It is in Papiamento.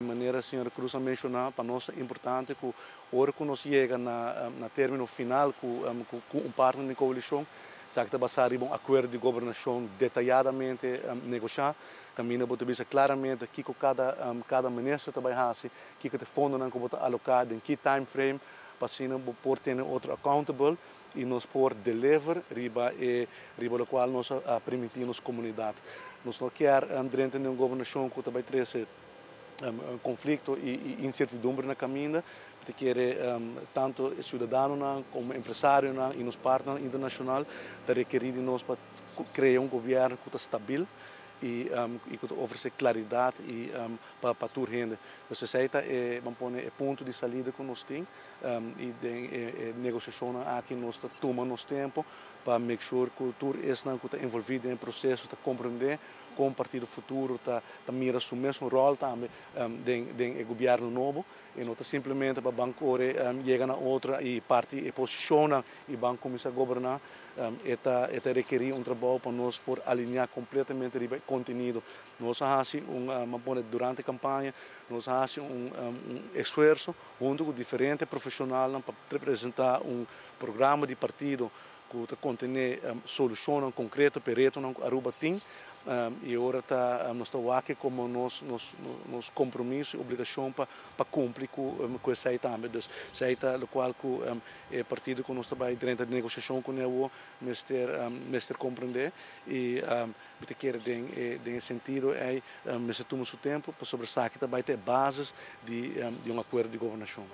Manera señor Cruz a menciona, pa nos ta importante cu ora cu nos yega na termino final cu un partner di coalicion, esaki ta basa riba un acuerdo di gobernacion detayadamente negocia, caminda bo ta bisa claramente kico cada minister ta bay haci, kico ta e fondonan cu bo ta aloca, den ki time frame, pa asina bo por tene otro accountable y nos por deliver riba locual nos a permiti nos comunidad. Nos no kier drenta den un gobernacion cu ta bay trece conflicto y incertidumbre na caminda. Ta kere tanto ciudadanonan como empresarionan y nos partner internacional ta rekeri di nos pa crea un gobierno cu ta stabil y cu ta ofrece claridad y pa tur hende. Anto, esey ta e, ban pone, e punto di salida cu nos tin y den e negociacion aki nos ta tuma nos tempo pa make sure cu tur esnan cu ta envolvi den e proceso ta comprende con Partido Futuro ta mira su mes rol tambe den gobierno nobo y no ta simplemente pa ban core yega na otro y parti y posiciona y ban cuminsa goberna. E ta rekeri un trabou pa nos por alinea completamente e contenido. Nos a haci un, durante e campaña, nos a haci un esfuerso hunto cu diferente profesional pa presenta un programa di partido cu ta contene solucion concreto pa e retonan cu Aruba tin y awor nos ta aki como nos compromiso y obligacion pa cumpli cu esey tambe. Dus esey ta locual cu e partido cu nos tambe den negociacion cu e mester comprende y mi ta kere den sentido ey mester tuma su tempo pa sobra esaki tambe tin base di un acuerdo di gobernacion.